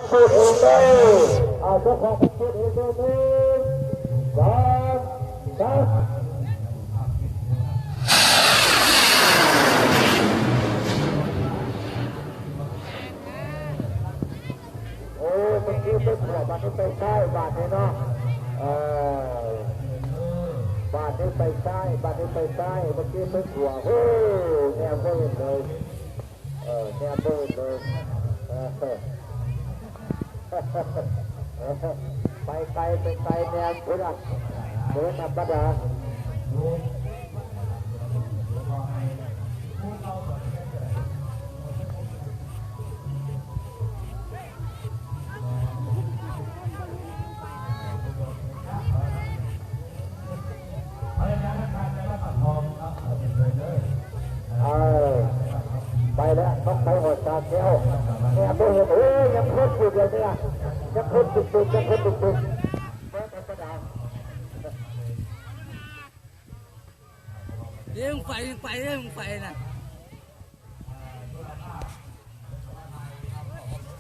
ຈຸດອີກເດີ ເອົາ ເຈົ້າຂອງເພິ່ນຈຸດອີກເດີ ໜຶ່ງ ສອງ ສາມ ໂອ້ ເມື່ອກີ້ໄປຂວາ ບາດນີ້ໄປຊ້າຍ ບາດນີ້ເນາະ ເອີ ບາດນີ້ໄປຊ້າຍ ບາດນີ້ໄປຊ້າຍ ເມື່ອກີ້ໄປຂວາ ໂອ້ ແນມບໍ່ເຫັນເລີຍ ເອີ ແນມບໍ່ເຫັນເລີຍ ເອີ ໄປໄກ ໄປໄກ ແນມພຸ້ນນະ ບໍ່ທຳມະດາ. ເອີ ໄປແລ້ວ ຕ້ອງໄປຮອດສາແກ້ວ ແນມບໍ່ເຫັນ ໂອ້ຍ ຍັງຄົນຢູ່ດຽວນີ້ ຍັງຄົນຕຶກໆ ຍັງຄົນຕຶກໆ ບໍ່ທຳມະດາ. ເດ້ ໄປ ໄປ ໄປນະ.